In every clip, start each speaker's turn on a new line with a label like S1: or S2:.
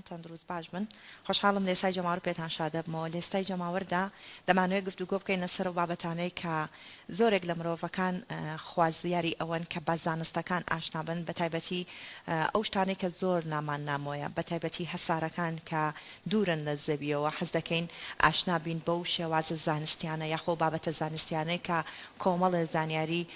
S1: تەندروست باش بن خۆشحاڵم لێسای جەماوەر پێتان شادەبمەوە لێستای جەماوەردا دەمانەوێت گفتوگۆ بکەین لەسەر ئەو بابەتانەی کە زۆرێک لە مرۆڤەکان خوازیاری ئەوەن کە بە زانستەکان ئاشنا بن بەتایبەتی ئەو شتانەی کە زۆر لامان نامۆیە بەتایبەتی هەسارەکان کە دوورن لە زەویەوە حەز دەکەین ئاشنا بین بەو شێوازە زانستیانە یاخۆ بابەتە زانستیانەی کە کۆمەڵێ زانیاری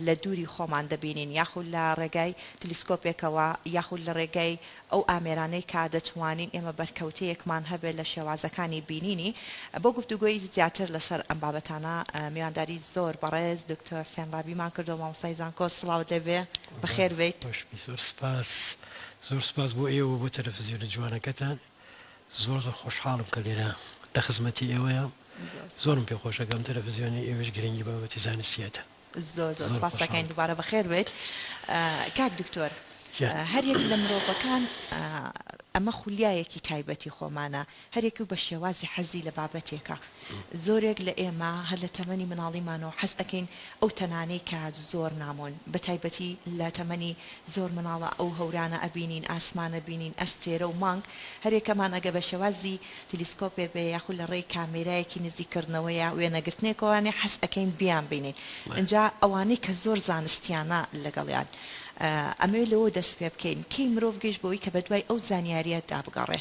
S1: لە دووری خۆمان دەبینین یاخود لە ڕێگای تلیسکۆپێکەوە یاخود لە ڕێگای ئەو ئامێرانەی کە دەتوانین ئێمە بەرکەوتەیەکمان هەبێت لە شێوازەکانی بینینی. بۆ گفتوگۆی زیاتر لەسەر ئەم بابەتانە میوانداری زۆر بەڕێز دکتۆر حسێن ڕابیمان کردووە مامۆستای زانکۆ سڵاوت لێبێ بەخێر بێیت.
S2: باش بی زۆر سپاس زۆر سپاس بۆ ئێوە و بۆ تەلەفزیۆنە جوانەکەتان زۆر زۆر خۆشحاڵم کە لێرە لە خزمەتی ئێوەیام زۆرم پێ خۆشە کە ئەم تەلەفزیۆنەی ئێوەش گرنگی بە بابەتی زانستی ئەدا.
S1: زۆر زۆر سپاست دەکەین دووبارە بەخێر بێیت کاک دکتۆر هەریەک لە مرۆڤەکان ئەمە خولیایەکی تایبەتی خۆمانە هەرێک و بە شێوازی حەزی لە بابەتێکە زۆرێک لە ئێمە هەر لە تەمەنی مناڵیمانەوە حەز ئەکەین ئەو تەنانەی کە زۆر نامۆن بە تایبەتی لە تەمەنی زۆر مناڵە ئەو هەورانە ئەبینین ئاسمانە بینین ئەستێرە و مانگ هەرێکەمان ئەگە بە شێوازی تلیسکۆپێ بێ یاخود لە ڕێی کامێرایەکی نزیک کردنەوە یا وێنەگرتنێکەوانێ حەز ئەکەین بیان بینین ئینجا ئەوانەی کە زۆر زانستیانە لەگەڵیان ئەمەوێ لەوە دەست پێ بکەین کەی مرۆڤ گەیشت بەوەی کە بەدوای ئەو زانیاریە دا بگەڕێ؟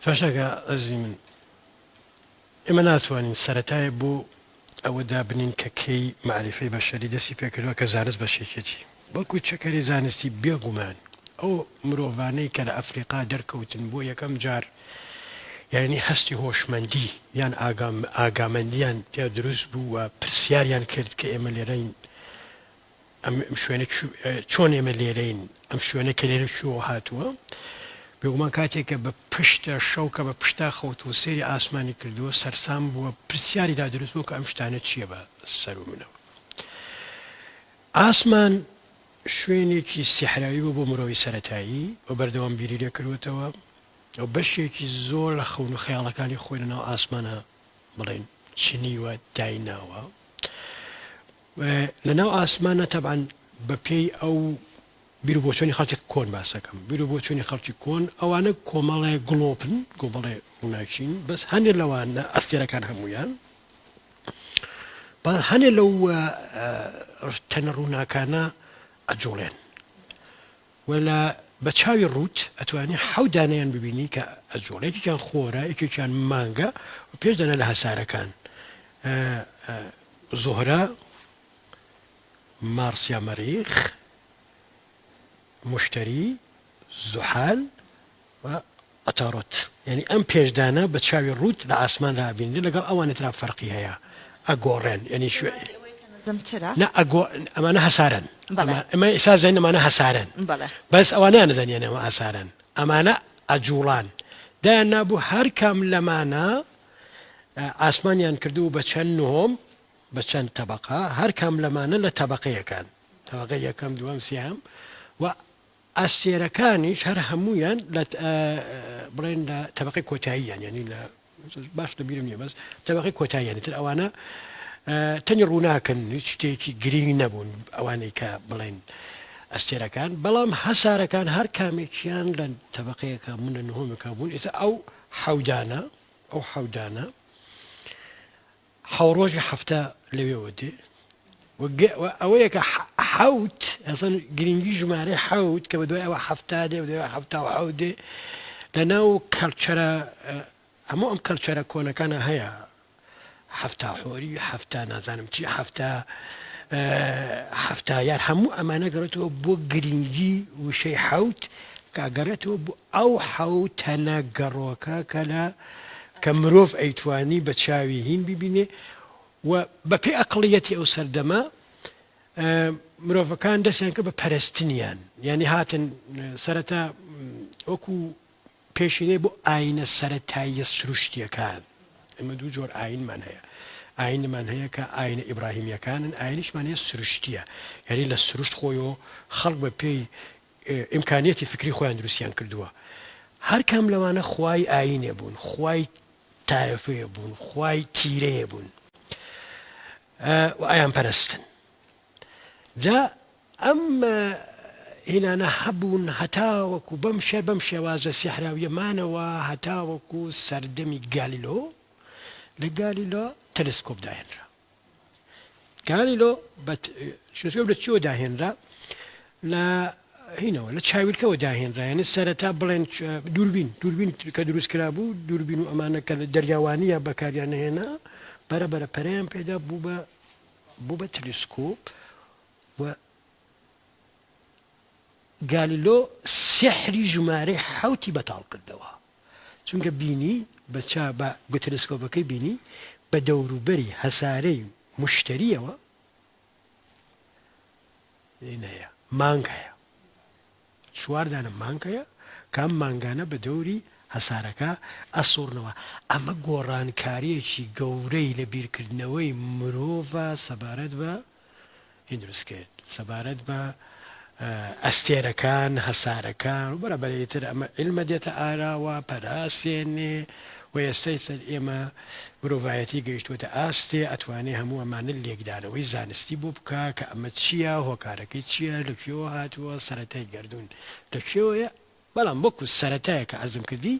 S2: باشە ئەزیزی من ئێمە ناتوانین سەرەتایە بۆ ئەوە دابنین کە کەی مەعریفەی بەشەری دەستی پێکردوە کە زانست بەشێکیەتی بەڵکو چەکەری زانستی بێگومان ئەو مرۆڤانەی کە لە ئەفریقا دەرکەوتن بۆ یەکەم جار یانی هەستی هۆشمەندی یان ئاگامەندیان تیا دروست بوو و پرسیاریان کرد کە ئێمە لێرەین ئەم شوێنە چۆن ئێمە لێرەین ئەم شوێنە کە لێرە کوێوە هاتووە بێگومان کاتێک کە بە پشتە شەو کە بە پشتا خەوت و سەیری ئاسمانی کردووە سەرسام بووە پرسیاری لا دروست بووە کە ئەم شتانە چییە بە سەر و منەوە ئاسمان شوێنێکی سیحراوی بوو بۆ مرۆڤی سەرەتایی و بەردەوام بیری لێ کردووەتەوە و بەشێکی زۆر لە خەون و خەیاڵەکانی خۆی لەناو ئاسمانە بڵێن چنیوە دایناوە لە ناو ئاسمانە تەبعەن بە پێی ئەو بیر و بۆچۆنی خەڵکی کۆن باسەکەم بیر و بۆچوونی خەڵکی کۆن ئەوانە کۆمەڵێ گڵۆپن گۆمەڵێ ڕووناکین بەس هەنێ لەوانە ئەستێرەکان هەمویان بەڵام هەنێ لەو تەنە ڕووناکانە ئەجوڵێن و لە بە چاوی ڕووت ئەتوانی حەو دانەیان ببینی کە ئەجوڵێ یەکێکیان خۆرە یەکێکیان مانگە و پێش دانە لە هەسارەکان زوهرە، مارس یا مەریخ، موشتەری، زوحال و عەتارۆت. یانی ئەم پێنج دانە بە چاوی ڕووت لە ئاسماندا ئەبینرێن لەگەڵ ئەوانی ترا فەرقی هەیە ئەگۆڕێن یانی شوێ
S1: جیاوازی ئەوەیە کە نزمترە.
S2: نا ئەگۆ ئەمانە هەسارەن
S1: بەڵێ.
S2: ئەمە ئێستا زانین ئەمانە هەسارەن
S1: بەڵێ.
S2: بەس ئەوانەیان نەزانی یانی ئەمە هەسارەن ئەمانە ئەجوڵان دایان نابوو هەر کام لەمانە ئاسمانیان کردبوو بە چەند نهۆم بە چەند تەبەقە هەر کام لەمانە لە تەبەقەیەکان تەبەقەی یەکەم دووەم سێهەم و ئەستێرەکانیش هەر هەموویان لە بڵێن لە تەبەقەی کۆتاییان یعنی لە باش لە بیرم نییە بەس تەبەقەی کۆتاییان تر ئەوانە تەنی ڕووناکن هیچ شتێکی گرینگ نەبوون ئەوانەی کە بڵێن ئەستێرەکان بەڵام هەسارەکان هەر کامێکیان لە تەبەقەیەکە بوون لە نهۆمێکا بوون ئێستا ئەو حەودانە ئەو حەودانە حەو ڕۆژی هەفتە لەوێوە دێ و ئەوەیە کە حەوت ئەسڵەن گرنگی ژمارەی حەوت کە بەدوای ئەوە حەفتا دێ بەدوای 77 دێ لە ناو کەلچەرە هەموو ئەم کەلچەرە کۆنەکانە هەیە حەفتا حۆری حەفتا نازانم چی حەفتا حەفتا یار هەموو ئەمانە گەڕێتەوە بۆ گرنگی وشەی حەوت کە گەڕێتەوە بۆ ئەو حەوتەنە گەڕۆکە کە لە کە مرۆڤ ئەیتوانی بە چاوی هین بیبینێ و بە پێی ئەقڵیەتی ئەو سەردەمە مرۆڤەکان دەستیان کرد بە پەرستنیان یانی هاتن سەرەتا وەکو پێشینەی بۆ ئاینە سەرەتاییە سروشتیەکان ئێمە دوو جۆر ئاینمان هەیە ئاینمان هەیە کە ئاینە ئیبراهیمیەکانن ئاینیشمان هەیە سروشتیە یعنی لە سروشت خۆیەوە خەڵک بە پێی ئیمکانیەتی فکری خۆیان دروستیان کردووە هەر کام لەوانە خوای ئاینێ بوون خوای تایەفەیە بوون خوای تیرەیە بوون و ئەیان پەرستن جا ئەم. هینانە هەبوون هەتاوەکو بەم شێ بەم شێوازە سیحراویە مانەوە هەتاوەکو سەردەمی گالیلۆ لە گالیلۆ تەلسکۆپ داهێنرا گالیلۆ بە تەلسکۆپ لە چیەوە داهێنرا لە هینەوە لە چاویلکەوە داهێنرا یعنی سەرەتا بڵێن دووربین دووربین کە دروست کرابوو دووربین و ئەمانە کە لە دەریاوانیە بەکاریان نەهێنا بەرە بەرە پەرەیان پێدا بوو بە بوو بە تەلسکۆپ و گالیلۆ سیحری ژمارەی حەوتی بەتاڵ کردەوە، چونکە بینی بە چا بە تەلەسکۆپەکەی بینی بە دەوروبەری هەسارەی موشتەرییەوە هین هەیە، مانگ هەیە. چوار دانە مانگ هەیە کە ئەم مانگانە بە دەوری هەسارەکە ئەسوڕنەوە. ئەمە گۆڕانکارییەکی گەورەی لە بیرکردنەوەی مرۆڤە سەبارەت بە ی دروست کرد سەبارەت بە ئەستێرەکان، هەسارەکان و بەرە بەرە ئیتر ئەمە عیلمە دێتە ئاراوە، پەرە ئەسێنێ و ئێستا ئیتر ئێمە مرۆڤایەتی گەیشتووەتە ئاستێ ئەتوانێ هەموو ئەمانە لێکدانەوەی زانستی بۆ بکا کە ئەمە چییە، هۆکارەکەی چییە، لە کوێوە هاتووە، سەرەتای گەردوون لە کوێوەیە، بەڵام وەکو سەرەتایەک کە عەرزم کردی،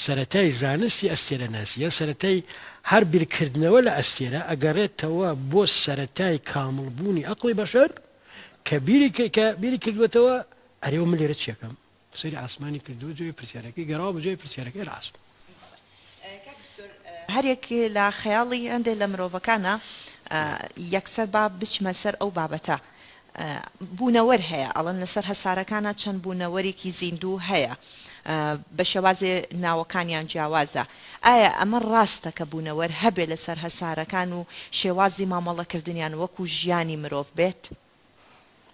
S2: سەرەتای زانستی ئەستێرەناسی یان سەرەتای هەر بیرکردنەوە لە ئەستێرە ئەگەڕێتەوە بۆ سەرەتای کامڵ بوونی ئەقڵی بەشەر کە بیری کە بیری کردووەتەوە ئەرێ من لێرە چیەکەم؟ سەیری عاسمانی کردووە جوابی پرسیارەکەی گەڕاوە بە جوابی پرسیارەکەی لە عاسمان.
S1: کاک دکتۆر هەریەک لە خەیاڵی هەندێ لە مرۆڤەکانە یەکسەر با بچمە سەر ئەو بابەتە بوونەوەر هەیە ئەڵێن لەسەر هەسارەکانا چەند بوونەوەرێکی زیندوو هەیە بە شێوازێ ناوەکانیان جیاوازە ئایا ئەمە ڕاستە کە بوونەوەر هەبێ لەسەر هەسارەکان و شێوازی مامەڵەکردنیان وەکو ژیانی مرۆڤ بێت؟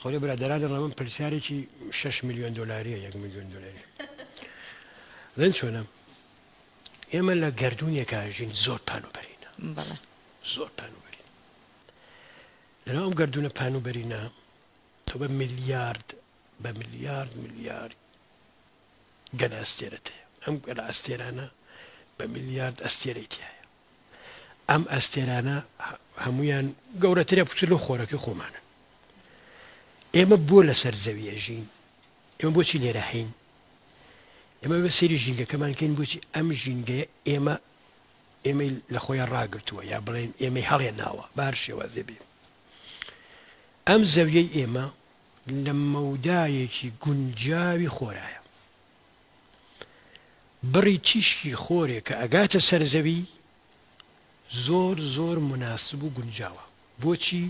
S2: قەولێ برادەرانی ڕەمم پرسیارێکی شەش ملیۆن دۆلاریە یەک ملیۆن دۆلاری دەن چۆنە ئێمە لە گەردوونێکا ژین زۆر پان و بەرینە
S1: بەڵێ
S2: زۆر پان و بەرینە لەناو ئەم گەردوونە پان و بەرینە تۆ بە ملیارد بە ملیارد ملیارد گەلە ئەستێرەت هەیە ئەم گەلە ئەستێرانە بە ملیارد ئەستێرەی تایە ئەم ئەستێرانە هەموویان گەورەترە بچ لەو خۆرەکەی خۆمانن. ئێمە بۆ لەسەر زەوی ئەژین؟ ئێمە بۆچی لێرە هەین؟ ئێمە بە سەیری ژینگەکەمان کەین بۆچی ئەم ژینگەیە ئێمە ئێمەی لە خۆیان ڕاگرتووە یا بڵێن ئێمەی هەڵێناوە بە هەر شێوازێ بێ ئەم زەویەی ئێمە لە مەودایەکی گونجاوی خۆرایە. بڕی تیشکی خۆرێ کە ئەگاتە سەر زەوی زۆر زۆر موناسب و گونجاوە بۆچی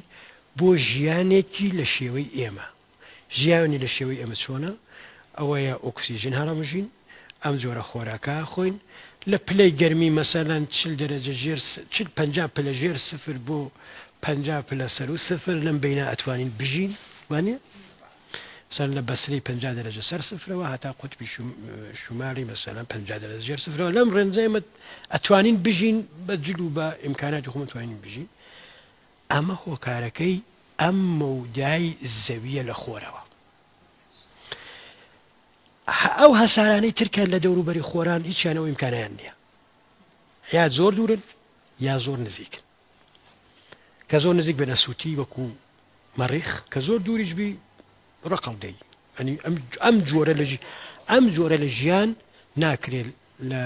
S2: بۆ ژیانێکی لە شێوەی ئێمە ژیانی لە شێوەی ئێمە چۆنە ئەوەیە ئۆکسیژن هەڵەمژین ئەم جۆرە خۆراکە خۆین لە پلەی گەرمی مەسەلەن 40 دەرەجە ژێر 40 50 پلە ژێر سفر بۆ 50 پلە سەر و سفر لەم بەینە ئەتوانین بژین وانە مەسەلەن لە بەسرەی 50 دەرەجە سەر سفرەوە هەتا قوتبی شومالی مەسەلەن 50 دەرەجە ژێر سفرەوە لەم ڕێنجە ئێمە ئەتوانین بژین بە جل و بە ئیمکاناتی خۆمان توانین بژین ئەمە هۆکارەکەی ئەم مەودای زەویە لە خۆرەوە ئەو هەسارانەی ترکە لە دەوروبەری خۆران هیچیان ئەو ئیمکانیان نییە یا زۆر دوورن یا زۆر نزیکن کە زۆر نزیک بن ئەسووتی وەکو مەڕیخ کە زۆر دووریش بی ڕقڵ دەی ئەنی ئەم ئەم جۆرە لە ئەم جۆرە لە ژیان ناکرێت لە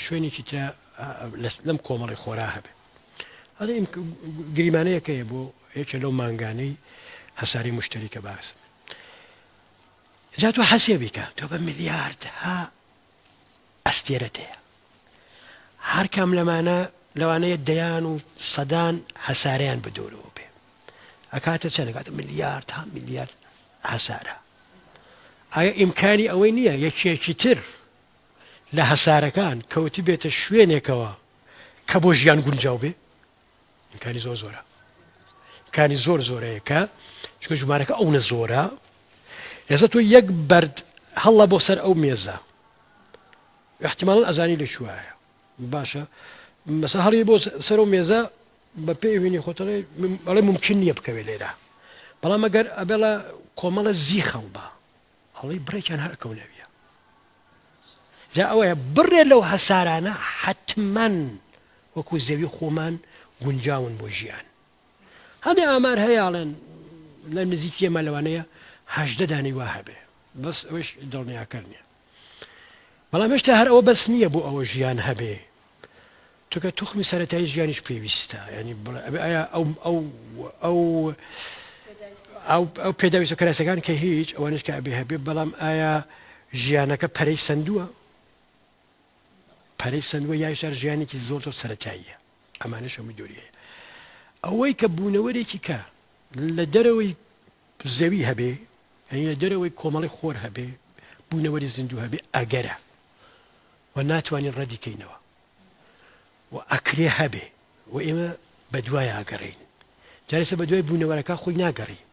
S2: شوێنێکی ترا لەم کۆمەڵی خۆرا هەبێ ئەڵێ گریمانەیەک هەیە بۆ یەکێ لەو مانگانەی هەساری مشتری کە باسم جا تۆ حەسێبی کە تۆ بە ملیاردها ئەستێرەت هەیە. هەر کام لەمانە لەوانەیە دەیان و سەدان هەسارەیان بە دەورەوە بێ. ئەکاتە چەند؟ ئەکاتە ملیارد ها ملیارد هەسارە. ئایا ئیمکانی ئەوەی نییە یەکێکی تر لە هەسارەکان کەوتبێتە شوێنێکەوە کە بۆ ژیان گونجاو بێ؟ ئیمکانی زۆر زۆرە. ئیمکانی زۆر زۆرەیە کە چونکە ژمارەکە ئەونە زۆرە ئێستا تۆ یەک بەرد هەڵە بۆ سەر ئەو مێزە احتمالا ئەزانی لە کوایە باشە مەسە هەڵی بۆ سەر و مێزە بە پێی وینی خۆتەڵێ ئەڵێ ممکن نییە بکەوێت لێرە بەڵام ئەگەر ئەبێڵە کۆمەڵە زی خەڵبا ئەڵێ بڕێکیان هەر ئەکەونەویە جا ئەوەیە بڕێ لەو هەسارانە حەتمەن وەکو زەوی خۆمان گونجاون بۆ ژیان. هەندێ ئامار هەیە ئەڵێن لە نزیکی ئێمە لەوانەیە 18 دانەی وا هەبێ بەس ئەوەیش دڵنیاکەر نییە بەڵام هێشتا هەر ئەوە بەس نییە بۆ ئەوە ژیان هەبێ چونکە توخمی سەرەتایی ژیانیش پێویستە یانی بڵێ ئەبێ ئایا ئەو ئەو ئەو ئەو ئەو پێداویستە کەرەسەکان کە هیچ ئەوانش کە ئەبێ هەبێ بەڵام ئایا ژیانەکە پەرەی سەندووە پەرەی سەندووە یایش هەر ژیانێکی زۆر زۆر سەرەتاییە ئەمانەش هەمووی دۆری هەیە ئەوەی کە بوونەوەرێکی کە لە دەرەوەی زەوی هەبێ یانی لە دەرەوەی کۆمەڵی خۆر هەبێ بوونەوەری زیندوو هەبێ ئەگەرە و ناتوانین ڕەدی کەینەوە و ئەکرێ هەبێ و ئێمە بەدوایا ئەگەڕێین جا ئێستا بەدوای بوونەوەرەکە خۆی ناگەڕێین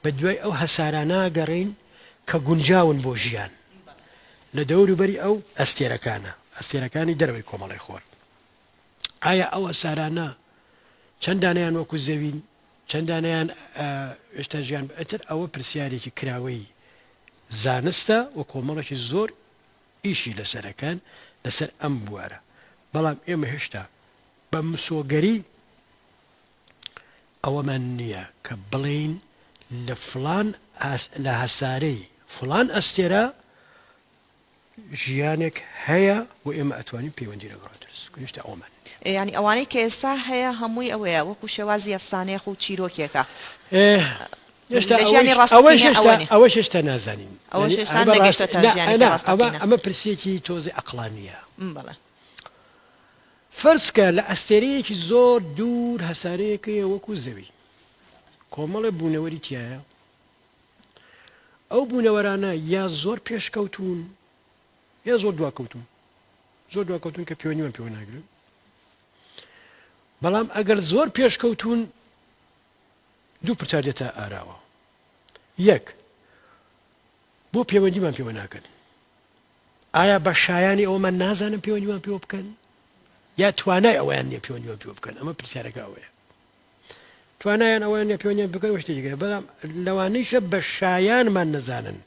S2: بەدوای ئەو هەسارانە ئەگەڕێین کە گونجاون بۆ ژیان لە دەوروبەری ئەو ئەستێرەکانە ئەستێرەکانی دەرەوەی کۆمەڵی خۆر ئایا ئەو هەسارانە چەند دانەیان وەکو زەوین چەند دانەیان هێشتا ژیان ئەتر ئەوە پرسیارێکی کراوەی زانستە و کۆمەڵێکی زۆر ئیشی لەسەر ئەکەن لەسەر ئەم بوارە بەڵام ئێمە هێشتا بە مسۆگەری ئەوەمان نییە کە بڵێین لە فڵان لە هەسارەی فڵان ئەستێرە ژیانێک هەیە و ئێمە ئەتوانین پەیوەندی لەگەڵ دروست بکەین هێشتا ئەوەمان نییە.
S1: یانی ئەوانەی کە ئێستا هەیە هەمووی ئەوەیە وەکو شێوازی ئەفسانەیە خو چیرۆکێکە.
S2: هێشتا
S1: لە ژیانی
S2: ئەوەیش ئەوەیش
S1: ڕاستەقینە
S2: هێشتا
S1: ئەوە نیە.
S2: ئەوەش هێشتا نازانین.
S1: ئەوەش
S2: یانی
S1: هێشتا
S2: بە ڕاست
S1: نەگەیشتۆتە
S2: نا
S1: ژیانێکی
S2: نا ئەوە
S1: ڕاستەقینە.
S2: ئەمە پرسێکی تۆزێ ئەقڵانییە.
S1: بەڵێ.
S2: فەرز کە لە ئەستێرەیەکی زۆر دوور هەسارەیەک هەیە وەکوو زەوی. کۆمەڵێ بوونەوەری تیایە. ئەو بوونەوەرانە یا زۆر پێشکەوتوون یا زۆر دواکەوتوون. زۆر دواکەوتوون کە پەیوەندیمان پێوە ناگرن. بەڵام ئەگەر زۆر پێشکەوتوون دوو پرسیار دێتە ئاراوە، یەک، بۆ پەیوەندیمان پێوە ناکەن؟ ئایا بە شایانی ئەوەمان نازانن پەیوەندیمان پێوە بکەن؟ یا توانای ئەوەیان نییە پەیوەندیمان پێوە بکەن؟ ئەمە پرسیارەکە ئەوەیە. توانایان ئەوەیان نییە پەیوەندیان بکەن ئەوە شتێکی دیکەیە، بەڵام لەوانەیشە بە شایانمان نەزانن.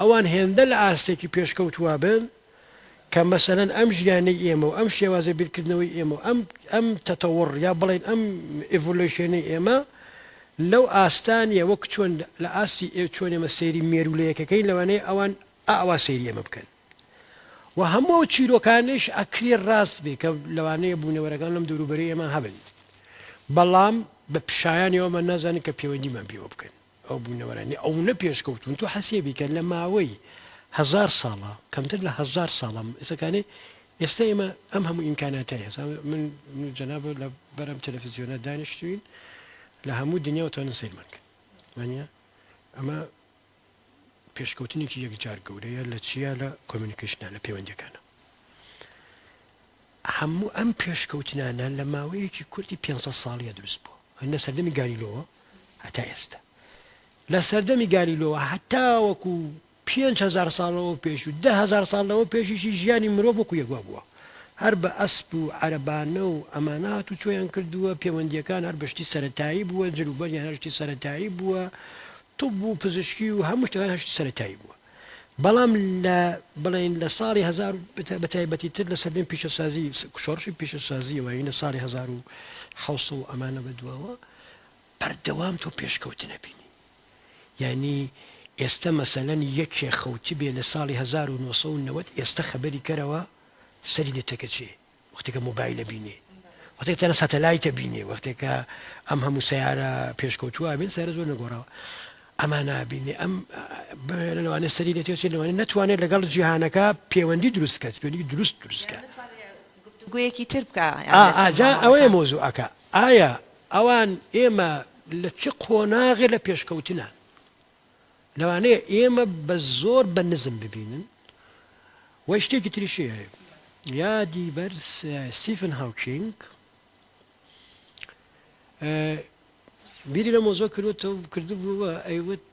S2: ئەوان هێندە لە ئاستێکی پێشکەوتووە بن کە مەسەلەن ئەم ژیانەی ئێمە و ئەم شێوازە بیرکردنەوەی ئێمە و ئەم ئەم تەتەوڕ یا بڵێین ئەم evolution ەی ئێمە لەو ئاستە نیە وەک چۆن لە ئاستی ئێ چۆن ئێمە سەیری مێروولەیەکەکەین لەوانەیە ئەوان ئاوا سەیری ئێمە بکەن و هەموو ئەو چیرۆکانەیش ئەکرێ ڕاست بێ کە لەوانەیە بوونەوەرەکان لەم دەوروبەرەی ئێمە هەبن بەڵام بە شایانی ئەوەمان نازانن کە پەیوەندیمان پێوە بکەن. ئەو بوونەوەرانەی ئەونە پێشکەوتوون تۆ حەسێبی کە لە ماوەی هەزار ساڵە کەمتر لە هەزار ساڵە ئێستاکانێ ئێستا ئێمە ئەم هەموو ئیمکاناتە هەیە من جەناب لە بەرەم تەلەفزیۆنە دانیشتوین لە هەموو دنیا توانن سەیرمان کەن وانە ئەمە پێشکەوتنێکی یەکجار گەورەیە لە چیا لە communication ە لە پەیوەندیەکانە هەموو ئەم پێشکەوتنانە لە ماوەیەکی کورتی 500 ساڵیە دروست بووە لە سەردەمی گالیلۆوە هەتا ئێستا. لە سەردەمی گالیلۆوە هەتاوەکو 5000 ساڵ لەوە پێش و 10000 ساڵ لەوە پێشیشی ژیانی مرۆڤ وەکو یەک وا بووە. هەر بە ئەسپ و عەرەبانە و ئەمانە هاتوچۆیان کردووە، پێوەندییەکان هەر بە شتی سەرەتایی بووە، جلوبەرگیان هەر شتی سەرەتایی بووە، طب و پزیشکی و هەموو شتەکان هەر شتی سەرەتایی بووە. بەڵام لە بڵێین لە ساڵی هەزار بە تایبەتی تر لە سەردەمی پیشەسازی شۆڕشی پیشەسازیەوە یعنی لە ساڵی 1700 و ئەمانە بە دواوە بەردەوام تۆ پێشکەوتن ئەبینی یعنی ئێستە مەسەلەن یەکێ خەوتبێ لە ساڵی 1990 ئێستە خەبەری کەرەوە سەری لێ تەکەچێ وەختێ کە مۆبایل ئەبینێ، وەختێ کە تەنە ساتەلایت ئەبینێ، وەختێ کە ئەم هەموو سەیارە پێشکەوتووە ئەبین، سەیارە زۆر نەگۆڕاوە، ئەمانە ئەبینێ، ئەم لەوانەیە سەری لێ تێچێت، لەوانەیە نەتوانێت لەگەڵ جیهانەکە پێوەندی دروست بکات، پێوەندی دروست دروست بکات.
S1: گفتوگۆیەکی تر بکا یان لەسەر
S2: جا ئەوەیە
S1: مامەڵەکان.
S2: مەوزوعەکە، ئایا ئەوان ئێمە لە چ قۆناغێ لە پێشکەوتنان؟ لەوانەیە ئێمە بە زۆر بە نزم ببینن و شتێکی تریش هەیە یادی بەر ستیفن هاوکینگ بیری لە مۆزۆ کردوەوە کردبووە ئەیوت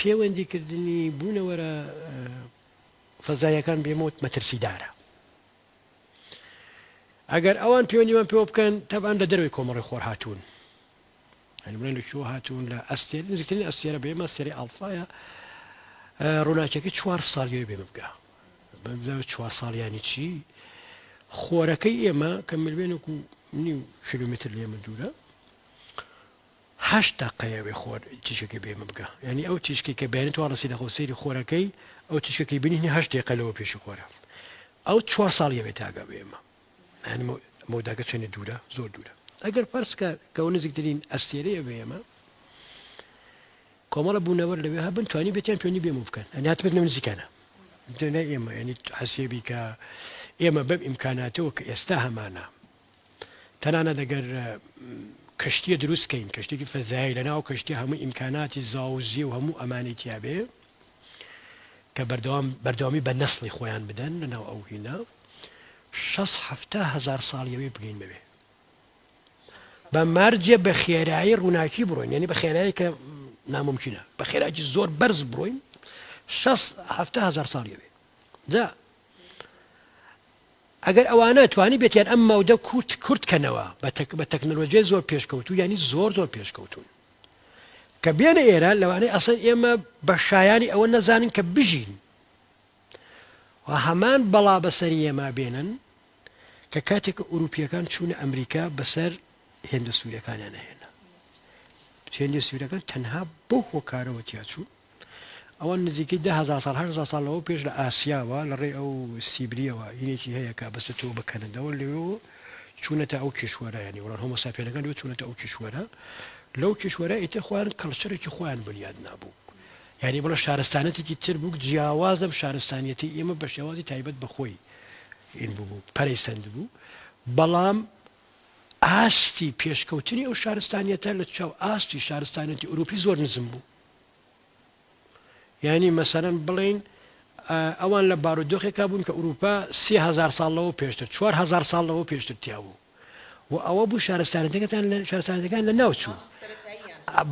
S2: پەیوەندیکردنی بوونەوەرە فەزایەکان بێمەوت مەترسیدارە ئەگەر ئەوان پەیوەندیمان پێوە بکەن تەبان لە دەرەوەی کۆمەڵی خۆر هاتوون یانی بڵێن لە کوێوە هاتوون لە ئەستێر نزیکترین ئەستێرە بە ئێمە ئەستێرەی ئاڵفایە ڕووناکیەکەی چوار ساڵ گەوێ بێمە بگا چوار ساڵ یانی چی خۆرەکەی ئێمە کە ملیۆنێک و نیو کیلومتر لە ئێمە دوورە. هەشت دەقەیە وێ خۆر تیشکەکەی بە ئێمە بگا یانی ئەو تیشکەی کە بەیانی تۆ هەڵەسی لە خەو سەیری خۆرەکەی ئەو تیشکەکەی بینی هینی هەشت دەیقە لەوە پێشی خۆرە ئەو چوار ساڵ یەوێ تا ئەگا بە ئێمە یانی مەوداکە چەندی دوورە زۆر دوورە ئەگەر فەرز کە کە ئەو نزیکترین ئەستێرەیە بە ئێمە کۆمەڵە بوونەوەر لەوێ هەبن توانی بێتیان پەیوەندی بێمە بکەن ئەنی هاتبێت لەو نزیکانە لای ئێمە یعنی حەسێبی کە ئێمە بەم ئیمکاناتەوە کە ئێستا هەمانە تەنانەت ئەگەر کەشتیە دروست کەین کەشتێکی فەزایی لە ناو کەشتی هەموو ئیمکاناتی زاوزیە و هەموو ئەمانەی تیابێ کە بەردەوام بەردەوامی بە نەسڵی خۆیان بدەن لە ناو ئەو هینە شەست حەفتا هەزار ساڵیەوەی بگەین بەوێ بە مەرجێ بە خێرایی ڕووناکی بڕۆین یعنی بە خێرایی کە ناممکنە بە خێراکی زۆر بەرز بڕۆین شەست حەفتا هەزار ساڵیەوێ جا ئەگەر ئەوانە توانیبێتیان ئەم مەودە کورت کورت کەنەوە بە تەک بە تەکنەلۆجیای زۆر پێشکەوتوو یانی زۆر زۆر پێشکەوتوون کە بێنە ئێرە لەوانەیە ئەسڵەن ئێمە بە شایانی ئەوە نەزانین کە بژین و هەمان بەڵا بەسەری ئێمە بێنن کە کاتێک کە ئوروپیەکان چوونە ئەمریکا بەسەر هێندە سوورەکانیان نەهێنا هێندە سوورەکان تەنها بەو هۆکارەوە تیاچوون ئەوان نزیکەی 10,000 ساڵ 8,000 ساڵ لەوە پێش لە ئاسیاوە لە ڕێی ئەو سیبریەوە هینێکی هەیە کە بەستێتەوە بە کەنەدەوە لەوێوە چوونەتە ئەو کیشوەرە یانی وڵان هۆمۆساپیەنەکان لەوێ چوونەتە ئەو کیشوەرە لەو کیشوەرە ئیتر خۆیان culture ێکی خۆیان بنیاد نابوو یانی بڵێ شارستانەتێکی تر بوو جیاواز لەم شارستانیەتی ئێمە بە شێوازی تایبەت بە خۆی ئین بوو پەرەی سەند بوو بەڵام ئاستی پێشکەوتنی ئەو شارستانیەتە لە چاو ئاستی شارستانیەتی ئەوروپی زۆر نزم بوو یانی مەسەلەن بڵێین ئەوان لە بارودۆخێکا بوون کە ئورووپا 3000 ساڵ لەوە پێشتر 4000 ساڵ لەوە پێشتر تیا بوو و ئەوە بوو شارستانەتەکەتان لە شارستانەتەکان لە ناو چوو.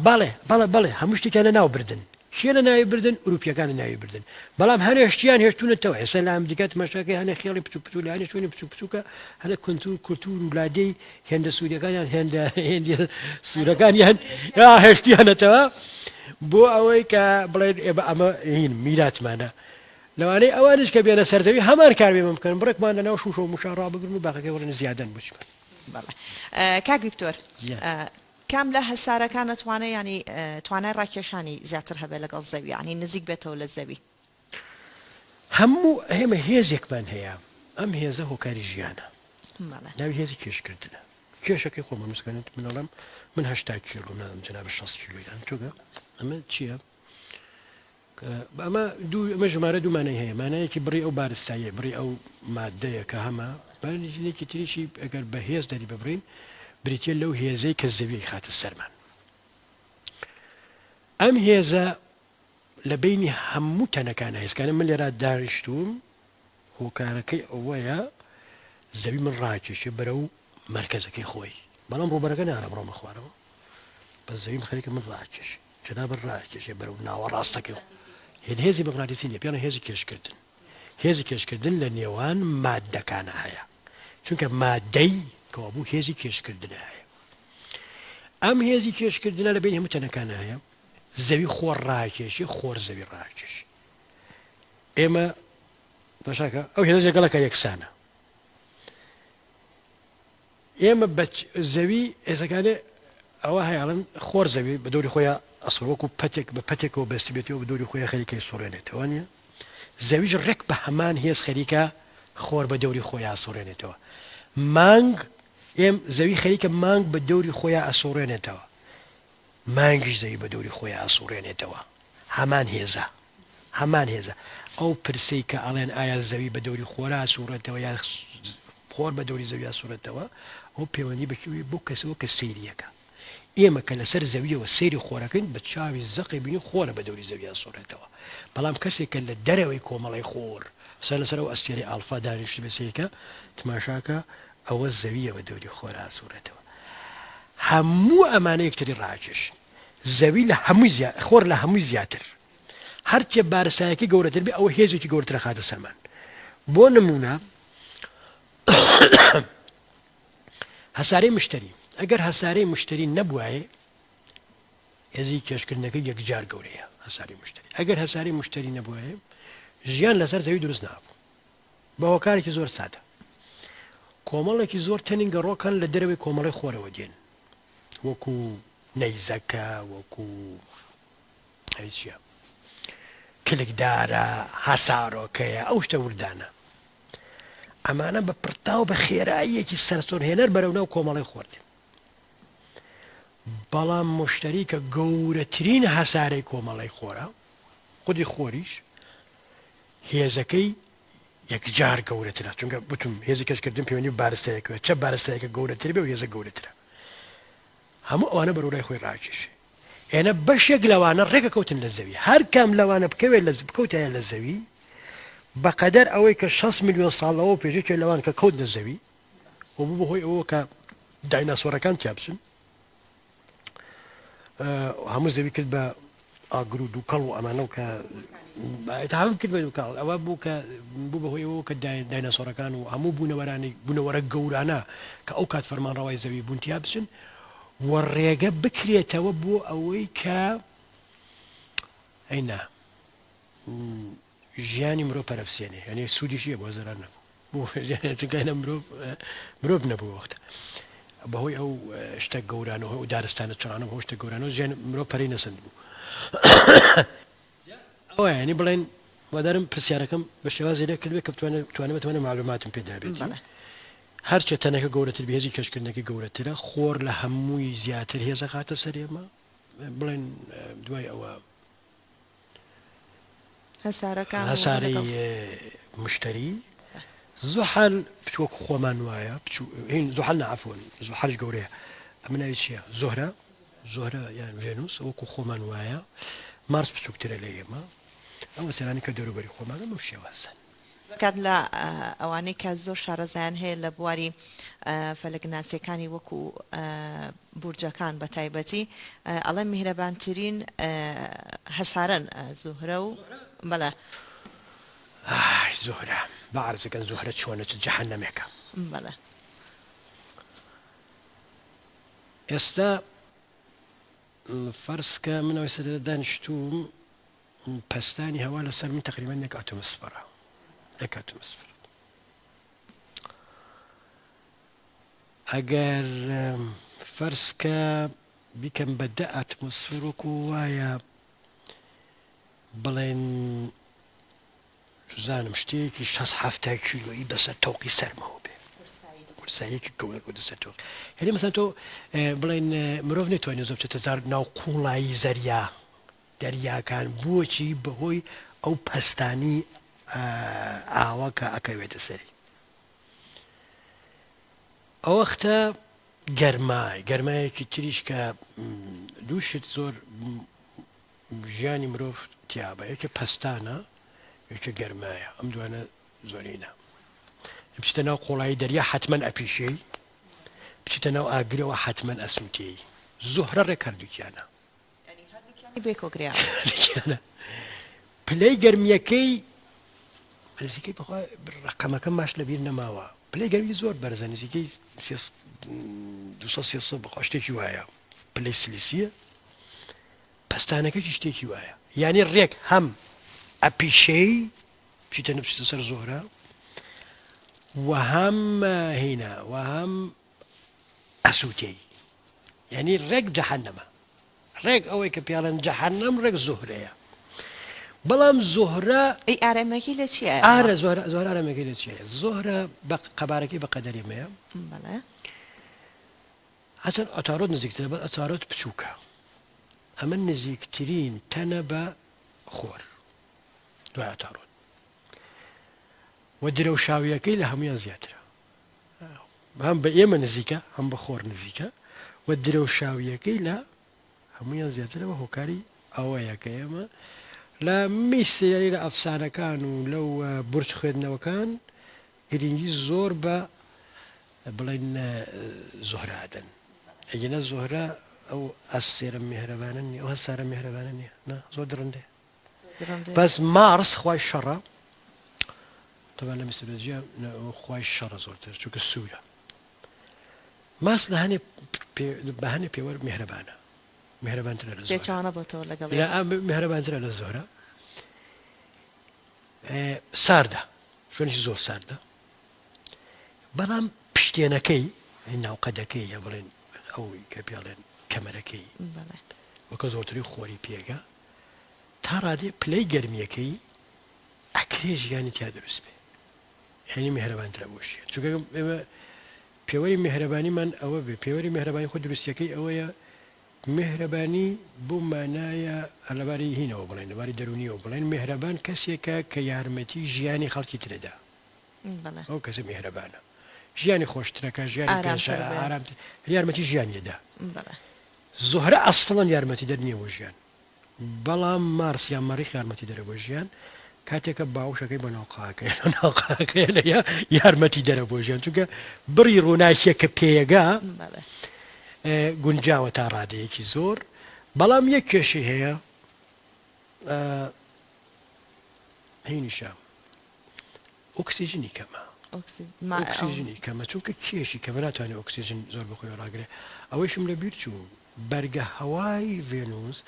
S2: بەڵێ بەڵێ بەڵێ هەموو شتێکیان لە ناو بردن. کێ لە ناوی بردن؟ ئورووپییەکان لە ناوی بردن. بەڵام هەنێ شتیان هێشتوونەتەوە. ئێستا لە ئەمریکا تماشاکەی هەنێ خێڵی بچووک بچووک لە هەنێ شوێنی بچووک بچووکە هەنێ کونتور کولتوور و لادێی هێندە سووریەکانیان هێندە هێندی سوورەکانیان هێشتیانەتەوە بۆ ئەوەی کە بڵێن ئێمە ئەمە هین میراتمانە لەوانەیە ئەوانیش کە بێنە سەر زەوی هەمان کار بێمە بکەن بڕێکمان لەناو شوشە و موشا ڕابگرن و باقەکەی بڵێن زیادەن بچمن.
S1: بەڵێ کاک دکتۆر کام لە هەسارەکان ئەتوانێ یانی توانای ڕاکێشانی زیاتر هەبێ لەگەڵ زەوی یانی نزیک بێتەوە لە زەوی؟
S2: هەموو ئێمە هێزێکمان هەیە ئەم هێزە هۆکاری ژیانە ناوی هێزی کێشکردنە کێشەکەی خۆمە مسکەنت من ئەڵێم من هەشتا کیلۆ نازم جەنابت شەست کیلۆی ئەم تۆگە ئەمە چییە؟ ئەمە دوو ئەمە ژمارە دوو مانای هەیە مانایەکی بڕی ئەو بارستاییە بڕی ئەو مادەیە کە هەمە بەرنێکی تریشی ئەگەر بە هێز دەری ببڕین بریتە لەو هێزەی کە زەوی خاتە سەرمان ئەم هێزە لە بەینی هەموو تەنەکانا هێزکانە من لێرا دانیشتووم هۆکارەکەی ئەوەیە زەوی من ڕاکێشێ بەرەو مەرکەزەکەی خۆی بەڵام ڕووبەرەکە نارە بڕۆمە خوارەوە بەس زەویم خەریکە من ڕاکێشێ جەنابت ڕاکێشێ بەرەو ناوەڕاستەکەی خۆ هێن هێزی مغناتیسی نیە پێڵێن هێزی کێشکردن هێزی کێشکردن لە نێوان مادەکانە هەیە چونکە مادەی کەوابوو هێزی کێشکردنە هەیە ئەم هێزی کێشکردنە لە بین هەموو تەنەکانە هەیە زەوی خۆر ڕاکێشی خۆر زەوی ڕاکێشی ئێمە تەماشاکە ئەو هێزە لەگەڵەکە یەکسانە ئێمە بە زەوی ئێزەکانێ ئەوە هەیاڵن خۆر زەوی بە دەوری خۆیان ئەسڵ وەکو پەتێک بە پەتێکەوە بەستی بێتەوە بە دەوری خۆیان خەریکەی سوڕێنێتەوە نیە زەویش ڕێک بە هەمان هێز خەریکە خۆر بە دەوری خۆیان سوڕێنێتەوە مانگ ئێم زەوی خەریکە مانگ بە دەوری خۆیان ئەسوڕێنێتەوە مانگیش زەوی بە دەوری خۆیا ئەسوڕێنێتەوە هەمان هێزە هەمان هێزە ئەو پرسەی کە ئەڵێن ئایا زەوی بە دەوری خۆرا ئەسوڕێتەوە یا خۆر بە دەوری زەوی ئەسوڕێتەوە ئەو پەیوەندی بە کوێ بۆ کەسەوە کە سەیریەکە ئێمە کە لەسەر زەویەوە سەیری خۆرەکەین بە چاوی زەقی بینی خۆرە بە دەوری زەوی ئەسوڕێتەوە بەڵام کەسێک کە لە دەرەوەی کۆمەڵەی خۆر سەر لەسەر ئەو ئەستێرەی ئاڵفا دانیشتبێ سەیرکە تماشاکە ئەوە زەویە بە دەوری خۆرا ئەسوڕێتەوە هەموو ئەمانە یەکتری ڕاکێشن. زەوی لە هەمووی زیا خۆر لە هەمووی زیاتر. هەرچێ بارستایەکەی گەورەتر بێ ئەوە هێزێکی گەورەتر ئەخاتە سەرمان. بۆ نموونە هەسارەی مشتەری ئەگەر هەسارەی مشتەری نەبوایە هێزی کێشکردنەکەی یەکجار گەورەیە هەساری مشتەری ئەگەر هەسارەی مشتەری نەبوایە ژیان لەسەر زەوی دروست نابوو. بە هۆکارێکی زۆر سادە. کۆمەڵێکی زۆر تەنی گەڕۆکان لە دەرەوەی کۆمەڵەی خۆرەوە دێن. وەکو. نەیزەکە، وەکو ئەوی چیە کلکدارە، هەسارۆکەیە، ئەو شتە وردانە. ئەمانە بە پڕتاو بە خێراییەکی سەرسوڕهێنەر بەرەو ناو کۆمەڵەی خۆر دێن. بەڵام موشتەری کە گەورەترین هەسارەی کۆمەڵەی خۆرە، خودی خۆریش هێزەکەی یەکجار گەورەترە، چونکە وتم هێزی کەشکردن پەیوەندی بە بارستەیەکەوە، چە بارستەیەکە گەورەتر بێ و هێزە گەورەترە. هەموو ئەوانە بەرەو لای خۆی ڕاکێشێ. ئێنە بەشێک لەوانە ڕێکەکەوتن لە زەوی. هەر کام لەوانە بکەوێت لە بکەوتایە لە زەوی، بەقەدەر ئەوەی کە 60 ملیۆن ساڵ لەوە پێش یەکێ لەوان کە کەوت لە زەوی و بوو بە هۆی ئەوە کە دایناسۆرەکان تیا بچن، هەموو زەوی کرد بە ئاگر و دووکەڵ و ئەمانە و کە هەموو کرد بە دووکەڵ. ئەوە بوو کە بوو بە هۆی ئەوە کە دایناسۆرەکان و هەموو بوونەوەرانی بوونەوەرە گەورانە کە ئەو کات فەرمانڕەوای زەوی بوون تیا بچن و ڕێگە بکرێتەوە بۆ ئەوەی کە ئەینا ژیانی مرۆڤ پەرەبسێنێ یانی سوودیشی هەبووە زەرەر نەبوو بۆ چونکە ئێنە مرۆڤ مرۆڤ نەبوو وەختە بەهۆی ئەو شتە گەورانەوە ئەو دارستانە چڕانە بەهۆی شتە گەورانەوە ژیان مرۆڤ پەرەی نەسەند بوو ئەوە یانی بڵێن وادارم پرسیارەکەم بە شێوازی لێ کردبێ کە بتوانێت بتوانێت بتوانێت معلوماتم پێ دابێتی
S1: بەڵێ.
S2: هەرچێ تەنەکە گەورەتر بێ هێزی کەشکردنەکەی گەورەترە خۆر لە هەمووی زیاتر هێزەخاتە سەر ئێمە بڵێن دوای ئەوە
S1: هەسارەکان و
S2: هەسارەی
S1: لەگەڵ.
S2: مشتەری زوحەل وەکو خۆمان وایە بچوو هین زوحەل نا عەفوەن زوحەلیش گەورەیە ئەمە ناوی چییە زۆهرە زۆهرە یان ڤێنوس وەکو خۆمان وایە مارس بچووکترە لە ئێمە ئەو هەسارانەی کە دەوروبەری خۆمانە بەو شێوازەن.
S1: کات لە ئەوانەی کە زۆر شارەزایان هەیە لە بواری فەلەکناسیەکانی وەکو بورجەکان بە تایبەتی ئەڵێن میهرەبانترین هەسارەن زوهرە و بەڵێ.
S2: ئای زوهرە با عەرز بکەن زوهرە چۆنە چ جەهەنەمێکە.
S1: بەڵێ.
S2: ئێستا فەرز کە من ئەوەی سەرەتا دانیشتووم پەستانی هەوا لەسەر من تەقریبەن یەک ئەتۆمسفەرە یەک ئەتۆمسفەر ئەگەر فەرز کە بیکەم بە دە ئەتمۆسفێر وەکو وایە بڵێن چزانم شتێکی 6 هەفتا کیلۆیی بەسەر تەوقی سەرمەوە بێ قورساییەکی گەورە کەوتە سەر تەوق یعنی مەسەلەن تۆ بڵێن مرۆڤ نەتوانێت زۆر بچێتە زار ناو قوڵایی زەریا دەریاکان بۆچی بەهۆی ئەو پەستانی ئاوە کە ئەکەوێتە سەری ئەوەختە گەرمای گەرمایەکی تریش کە دوو شت زۆر ژیانی مرۆڤ تیابە یەکێ پەستانە یەکێ گەرمایە ئەم دوانە زۆرینە بچیتە ناو قوڵایی دەریا حتمما ئەپیشەی بچیتە ناو ئاگرەوە حتمما ئەسووتێی زۆهرە ڕێک هەردووکیانە
S1: یانی هەردووکیانی بێکۆ گرێ.
S2: هەردووکیانە پلەی گەرمیەکەی نزیکەی بەخوا ڕەقەمەکەم باش لەبیر نەماوە پلەی گەرمی زۆر بەرزە نزیکەی 200 300 بەخوا شتێکی وایە پلەی سلیسیە پەستانەکەشی شتێکی وایە یعنی ڕێک هەم ئەپیشەی بچیتە نبچیتە سەر زۆرە و هەم هینا و هەم ئەسوتێی یانی ڕێک جەحەنەمە ڕێک ئەوەی کە پێڵێن جەحەنەم ڕێک زوهرەیە بەڵام زوهرە
S1: ئەی ئارامەکەی لە چیایە؟
S2: ئارە زۆرە زۆر ئارامەکەی لە چیایە زۆرە بە قەبارەکەی بە قەدەری مەیە
S1: بەڵێ
S2: هەچەند ئەتارۆت نزیکترە بەس ئەتارۆت بچووکە ئەمە نزیکترین تەنە بە خۆر دوای ئەتارۆت و درەوشاویەکەی لە هەمویان زیاترە هەم بە ئێمە نزیکە هەم بە خۆر نزیکە و درەوشاوییەکەی لە هەموویان زیاترە بە هۆکاری ئەوەیە کە ئێمە لە میسر یانی لە ئەفسانەکان و لەو بورج خوێندنەوەکان گرنگی زۆر بە بڵێن زۆهرە ئەدەن ئەگینا زۆهرە ئەو ئەستێرە میهرەبانە نیە ئەو هەسارە میهرەبانە نیە نا زۆر دڕندەیە بەس مارس خوای شەڕە تەبعەن لە میسۆلۆجیا خوای شەڕە زۆرتر چونکە سوورە مارس لە هەنێ بە هەنێ پێوەر میهرەبانە میهرەبانترە لە زۆرە
S1: پێچەوانە بۆتەوە لەگەڵ
S2: لە میهرەبانترە لە زۆرە ساردە شوێنێکی زۆر ساردە بەڵام پشتێنەکەی ناوقەدەکەی یا بڵێن ئەو کە پێڵێن. کەمەرەکەی وەکە زۆرترین خۆری پێگا تا ڕادەیە پلەی گەرمیەکەی ئەکرێ ژیانی تیا دروست بێ یانی میهرەبانترە بۆ ژیان چونکە ئێمە پێوەری میهرەبانیمان ئەوە بێ پێوەری میهرەبانی خۆ دروستیەکەی ئەوەیە میهرەبانی بەو مانایە لەباری هینەوە بڵێن لەباری دەرونیەوە بڵێن میهرەبان کەسێکە کە یارمەتی ژیانی خەڵکی ترەدا ئەو کەسە میهرەبانە ژیانی خۆشترەکە ژیانی پێش ئارامتر یارمەتی ژیانی ئەدا زوهرە ئەسڵەن یارمەتیدەر نییە بۆ ژیان بەڵام مارس یان مەریخ یارمەتیدەرە بۆ ژیان کاتێکە باوشەکەی بە ناوقاکەی ناوقاکەی لە یارمەتیدەرە بۆ ژیان چونکە بڕی ڕووناکیە کە پێیەگا گونجاوە تا ڕادەیەکی زۆر بەڵام یەک کێشەی هەیە هینیشە ئۆکسجنی کەمە ئۆکسجنی کەمە چونکە کێشی کەمە ناتوانێت ئۆکسجن زۆر بەخۆی ڕاگرێ ئەوەیشم لە بیر چوو بەرگە هەوای ڤێنوس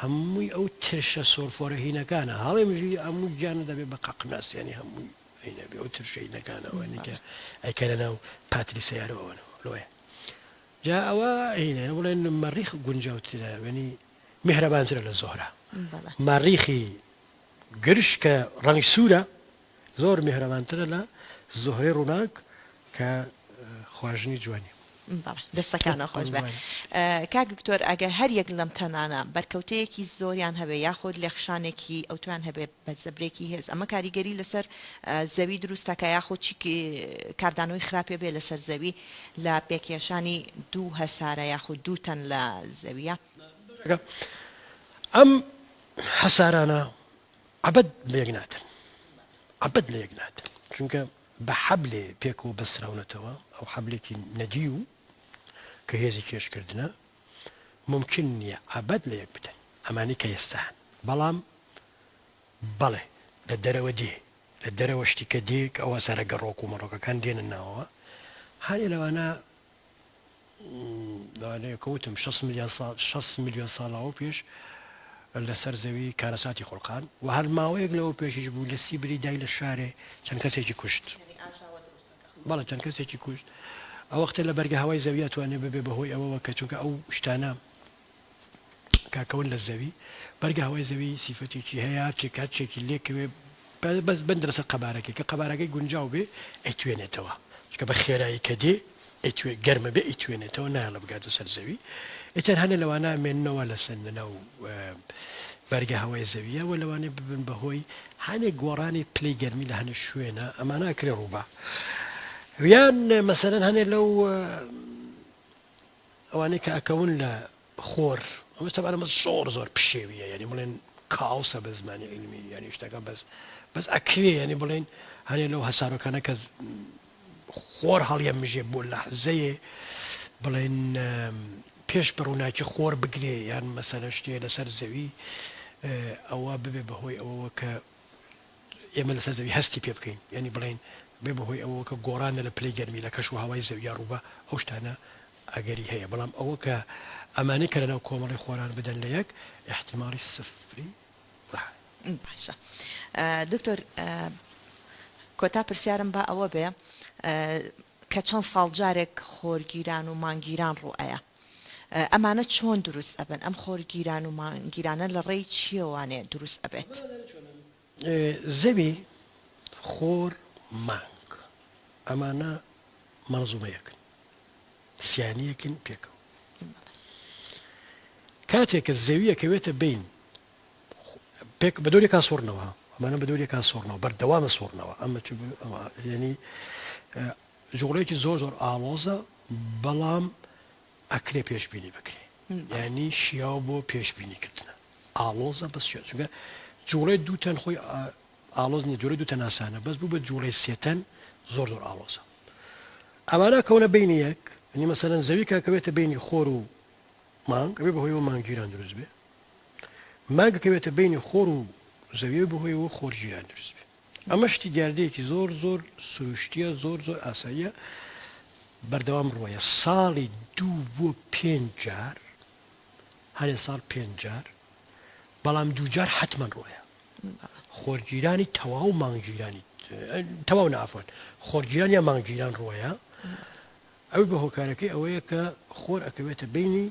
S2: هەمووی ئەو ترشە سۆلفۆرە هینەکانە هەڵێ مژی هەموو گیانە دەبێ بە قەقناس یانی هەمووی هینە بێ ئەو ترشە هینەکانە ئەوانەی کە ئەیکەنە ناو پاتری سەیارە ئەوانەوە لۆیە جا ئەوە هینە بڵێن مەریخ گونجاوترە یانی میهرەبانترە لە زۆهرە مەریخی گرژ کە ڕەنگی سوورە زۆر میهرەبانترە لە زوهرەی ڕووناک کە خواژنی جوانی.
S1: بەڵێ دەستەکانت خۆش بێ کاک دکتۆر ئەگەر هەر یەک لەم تەنانە بەرکەوتەیەکی زۆریان هەبێ یاخود لێخشانێکی ئەوتۆیان هەبێ بە زەبرێکی هێز ئەمە کاریگەری لەسەر زەوی دروست دەکا یاخود چی کاردانەوەی خراپی هەبێ لەسەر زەوی لە پێکهێشانی دوو هەسارە یاخود دوو تەن لە زەویە؟
S2: ئەم هەسارانە عەبەد لە یەک نادەن عەبەد لە یەک نادەن چونکە بە حەبلێ پێکەوە بەستراونەتەوە ئەو حەبلێکی نەدیو کە هێزی کێشکردنە ممکن نییە عەبەد لە یەک بدەن ئەمانەی کە ئێستا هەن بەڵام بەڵێ لە دەرەوە دێ لە دەرەوە شتی کە دێ کە ئەو هەسارە گەڕۆک و مەڕۆکەکان دێنە ناوەوە هەنێ لەوانە لەوانەیە کە وتم شەست ملیۆن ساڵ شەست ملیۆن ساڵ لەوە پێش لەسەر زەوی کارەساتی خوڵقان و هەر ماوەیەک لەوە پێشیش بوو لە سیبری دای لە شارێ چەند کەسێکی کوشت بەڵێ چەند کەسێکی کوشت ئەو وەختە لە بەرگە هەوای زەویە توانێ ببێ بەهۆی ئەوەوە کە چونکە ئەو شتانە کاکەون لە زەوی بەرگە هەوای زەوی سیفەتێکی هەیە هەرچێک هەرچێکی لێکەوێ بەس بەندە لەسەر قەبارەکەی کە قەبارەکەی گونجاو بێ ئەیتوێنێتەوە چونکە بە خێرایی کە دێ ئەیتوێ گەرمە بێ ئەیتوێنێتەوە نایەڵێ بگاتە سەر زەوی ئیتر هەنێ لەوانە ئەمێننەوە لەسەر لەناو بەرگە هەوای زەویە و لەوانەیە ببن بە هۆی هەنێ گۆڕانی پلەی گەرمی لە هەنێ شوێنە ئەمانە ئەکرێ ڕووبا یان مەسەلەن هەنێ لەو ئەوانەی کە ئەکەون لە خۆر ئەمە تەبعەن ئەمە زۆر زۆر پشێویە یانی بڵێن کاوسە بە زمانی عیلمی یانی شتەکە بەس بەس ئەکرێ یانی بڵێن هەنێ لەو هەسارۆکانە کە خۆر هەڵیەمژێ بۆ لەحزەیێ بڵێن پێش بە ڕووناکی خۆر بگرێ یان مەسەلە شتێ لەسەر زەوی ئەوە ببێ بەهۆی ئەوەوە کە ئێمە لەسەر زەوی هەستی پێ بکەین یانی بڵێین بێ بەهۆی ئەوەوە کە گۆڕانە لە پلەی گەرمی لە کەش و هەوای زەویا ڕووبا ئەو شتانە ئەگەری هەیە بەڵام ئەوە کە ئەمانەی کە لەناو کۆمەڵی خۆران بدەن لە یەک ئیحتیماڵی سفری وەهایە.
S1: باشە دکتۆر کۆتا پرسیارم با ئەوە بێ کە چەند ساڵ جارێک خۆرگیران و مانگگیران ڕوو ئەیا ئەمانە چۆن دروست ئەبن ئەم خۆرگیران و مانگگیرانە لە ڕێی چیەوانێ دروست ئەبێت؟
S2: زەوی، خۆر، مانگ ئەمانە مەنزومەیەکن، سیانیەکن پێکەوە. کاتێک کە زەوی ئەکەوێتە بەین پێک بە دەوری یەکا سوڕنەوە، ئەمانە بە دەوری یەکا سوڕنەوە، بەردەوامە سوڕنەوە، ئەمە چ یانی جوڵەیەکی زۆر زۆر ئاڵۆزە بەڵام ئەکرێ پێشبینی بکرێ یانی شیاو بۆ پێشبینی کردنە ئاڵۆزە بەس شیاو چونکە جوڵەی دوو تەن خۆی ئاڵۆز نیە جوڵەی دوو تەن ئاسانە بەس بوو بە جوڵەی سێ تەن زۆر زۆر ئاڵۆزە ئەمانە کەونە بینی یەک یانی مەسەلەن زەوی کە کەوێتە بینی خۆر و مانگ ئەبێ بەهۆیەوە مانگگیران دروست بێ مانگ کەوێتە بینی خۆر و زەوی بەهۆیەوە خۆرگیران دروست بێ ئەمە شتی دیاردەیەکی زۆر زۆر سروشتیە زۆر زۆر ئاساییە بەردەوام ڕۆیە ساڵی دوو بۆ پێنج جار هەرێ ساڵ پێنج جار بەڵام دووجار حەتمەن ڕۆیە خۆرگیرانی تەواو مانگگیرانی تەواو نافۆن خۆرگیران یا مانگگیران ڕۆیە ئەوی بە هۆکارەکەی ئەوەیە کە خۆر ئەکەوێتە بینی.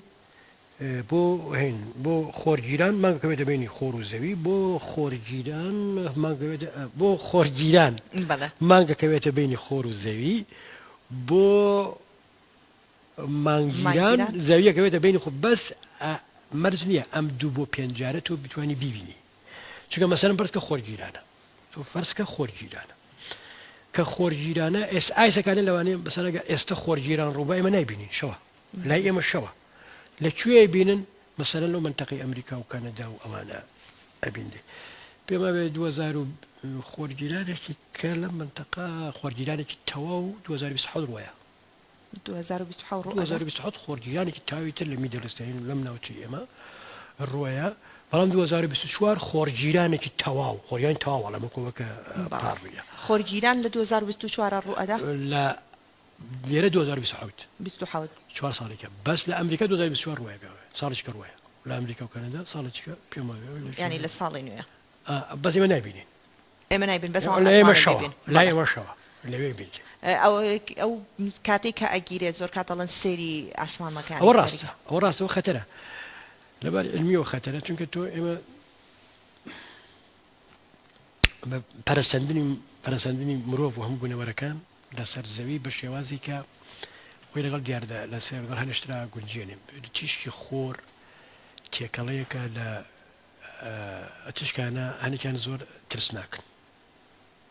S2: بۆ هین بۆ خۆرگیران مانگ ئەکەوێتە بەینی خۆر و زەوی بۆ خۆرگیران مانگ ئەکەوێتە بۆ خۆرگیران
S1: بەڵێ.
S2: مانگ ئەکەوێتە بەینی خۆر و زەوی بۆ مانگگیران
S1: مانگگیران.
S2: زەوی ئەکەوێتە بەینی خۆ بەس مەرج نییە ئەم دوو بۆ پێنج جارە تۆ بتوانی بیبینی چونکە مەسەلەن فەرز کە خۆرگیرانە تۆ فەرز کە خۆرگیرانە کە خۆرگیرانە ئێس ئایسەکانە لەوانەیە مەسەلەن ئەگەر ئێستە خۆرگیران ڕووبا ئێمە نایبینین شەوە لای ئێمە شەوە لە کوێ ئەیبینن مەسەلەن لەو مەنتەقەی ئەمریکا و کەنەدا و ئەوانە ئەبینرێ پێم وابێ 2000 و خۆرگیرانێکی کە لەم مەنتەقە خۆرگیرانێکی تەواو 2027 ڕوەیە
S1: 2027 ڕوو ئەدا.
S2: 2027 خۆرگیرانێکی تەواوی تر لە Middle East یانی لەم ناوچەی ئێمە ڕوەیە بەڵام 2024 خۆرگیرانێکی تەواو خۆرگیرانی تەواو ئەڵێم وەکو وەکە
S1: بەڵێ
S2: پار ڕوویە.
S1: خۆرگیران لە 2024 ڕوو ئەدا؟
S2: لە لێرە 2027.
S1: 27.
S2: چوار ساڵێکە بەس لە ئەمریکا 2024 ڕوویە پێم وایە ساڵێکی کە ڕوویە لە ئەمریکا و کەنەدا ساڵێکی کە پێم وایە
S1: یانی لە ساڵی نوێ.
S2: بەس ئێمە نایبینین.
S1: ئێمە نایبین بەس ئەوان
S2: لە ئێمە
S1: ئەتوانن
S2: شەوە
S1: بیبین.
S2: لای
S1: بەڵێ.
S2: ئێمە شەوە لەوێ بینرێ.
S1: ئەو ئەو کاتەی کە ئەگیرێت زۆر کات ئەڵێن سەیری ئاسمان مەکە
S2: ئەوە
S1: یانی
S2: ڕاستە ئەوە ڕاستە ئەوە خەتەرە لەباری عیلمیەوە خەتەرە چونکە تۆ ئێمە بە پەرەسەندنی پەرەسەندنی مرۆڤ و هەموو بوونەوەرەکان لەسەر زەوی بە شێوازی کە خۆی لەگەڵ دیاردە لەسەر لەگەڵ هەنێشترا گونجێنێ تیشکی خۆر تێکەڵەیەکە لە تیشکانە هەنێکیان زۆر ترسناکن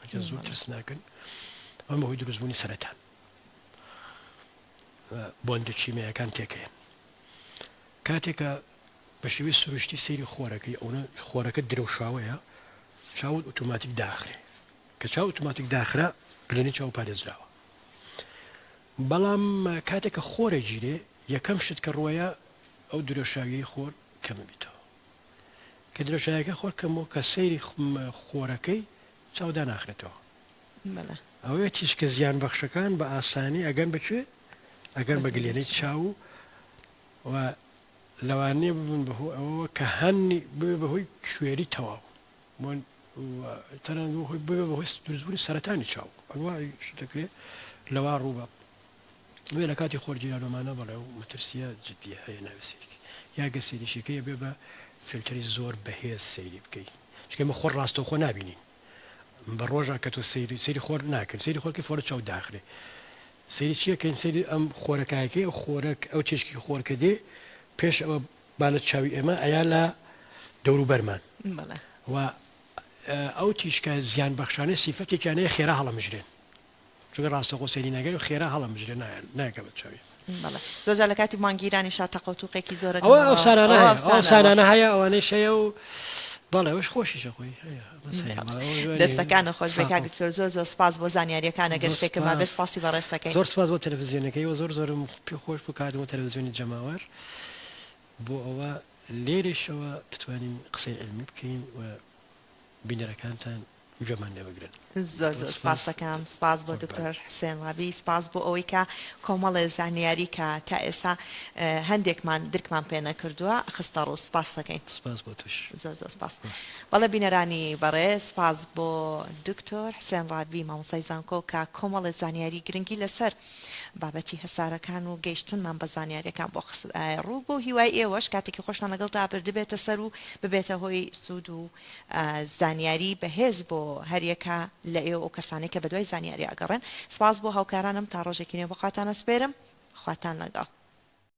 S2: هەنێکیان زۆر ترسناکن ئەمە بەهۆی دروستبوونی سەرەتان بۆندە کیمیایەکان تێکەیەن کاتێکە بە شێوەی سروشتی سەیری خۆرەکەی ئەونە خۆرەکە درەوشاوەیە چاوت ئۆتۆماتیک داخرێ کە چاو ئۆتۆماتیک داخرا پلێنی چاو پارێزراوە بەڵام کاتێک کە خۆرە گیرێ یەکەم شت کە ڕوەیە ئەو درەوشاویەی خۆر کەمە بیتەوە کە درەوشایەکە خۆر کەمەوە کە سەیری خۆرەکەی چاو داناخرێتەوە ئەوەیە تیشکە زیان بەخشەکان بە ئاسانی ئەگەن بەکوێ ئەگەن بە گلێنەی چاو و لەوانەیە ببن بە هۆی ئەوەوە کە هەنی ببێ بە هۆی کوێری تەواو بۆ تەنانەت بۆ هۆی ببێ بە هۆی دروستبوونی سەرەتانی چاو ئەنواعی شت دەکرێ لەوا ڕوو بە بۆیە لە کاتی خۆرگیرانەوەمانە بەڵێ ئەو مەترسیە جدیە هەیە نابێ سەیری کەی یا گەر سەیریشی کەی ئەبێ بە فلتەری زۆر بەهێز سەیری بکەی چونکە ئێمە خۆر ڕاستەوخۆ نابینین بە ڕۆژا کە تۆ سەیری سەیری خۆر ناکەین سەیری خۆر کەی فۆرە چاو داخرێ سەیری چیە کەین سەیری ئەم خۆرەکایەکەی ئەو خۆرە ئەو تیشکی خۆر کە دێ پێش ئەوە با لە چاوی ئێمە ئەیا لە دەوروبەرمان
S1: بەڵێ.
S2: و ئەو تیشکە زیان بەخشانەی سیفەتێکیان هەیە خێرا هەڵەمژرێن چونکە ڕاستەوخۆ سەیری ناکەین و خێرا هەڵەمژرێن نایەن ناکە بە چاوی.
S1: بەڵێ زۆر جار لە کاتی مانگگیرانیشا تەقە و توقێکی زۆرە
S2: ئەوە
S1: دەمەوە
S2: ئەفسانانە
S1: ئەوە
S2: هەیە ئەو
S1: ئەفسانە بووە.
S2: ئەفسانانە هەیە ئەوانەیش هەیە و بەڵێ ئەوەش خۆشیشە خۆی هەیە بەس هەیە
S1: بەڵێ
S2: بەڵێ ئەوە
S1: دەستەکانت خۆش بێ کاک
S2: ساقڵ.
S1: دکتۆر زۆر زۆر سپاس بۆ زانیاریەکان ئەگەر
S2: زۆر
S1: شتێکت مابێ
S2: سپاس
S1: سپاسی بەڕێزت دەکەین.
S2: زۆر سپاس بۆ تەلەفزیۆنەکەی و زۆر زۆرم پێ خۆش بوو کە هاتم بۆ تەلەفزیۆنی جەماوەر بۆ ئەوە لێرەشەوە بتوانین قسەی عیلمی بکەین و بینەرەکانتان گوێمان لێ بگرن.
S1: زۆر
S2: زۆر
S1: زۆر
S2: سپاس
S1: سپاست دەکەم سپاس بۆ
S2: قوربان.
S1: دکتۆر حسێن ڕابی سپاس بۆ ئەوەی کە کۆمەڵێ زانیاری کە تا ئێستا هەندێکمان درکمان پێ نەکردووە خستە ڕوو سپاست دەکەین.
S2: سپاس بۆ تۆش.
S1: زۆر زۆر سپاس. بەڵێ بینەرانی بەڕێز سپاس بۆ دکتۆر حسێن ڕابی مامۆستای زانکۆ کە کۆمەڵێ زانیاری گرنگی لەسەر بابەتی هەسارەکان و گەیشتنمان بە زانیاریەکان بۆ خستایە ڕوو بەو هیوای ئێوەش کاتێکی خۆشتان لەگەڵدا بردبێتە سەر و ببێتە هۆی سوود و زانیاری بەهێز بۆ هەریەکە لە ئێوە ئەو کەسانەی کە بەدوای زانیاری ئەگەڕێن سپاس بۆ هاوکارانم تا ڕۆژێکی نوێ بەخواتان ئەسپێرم خواتان لەگەڵ.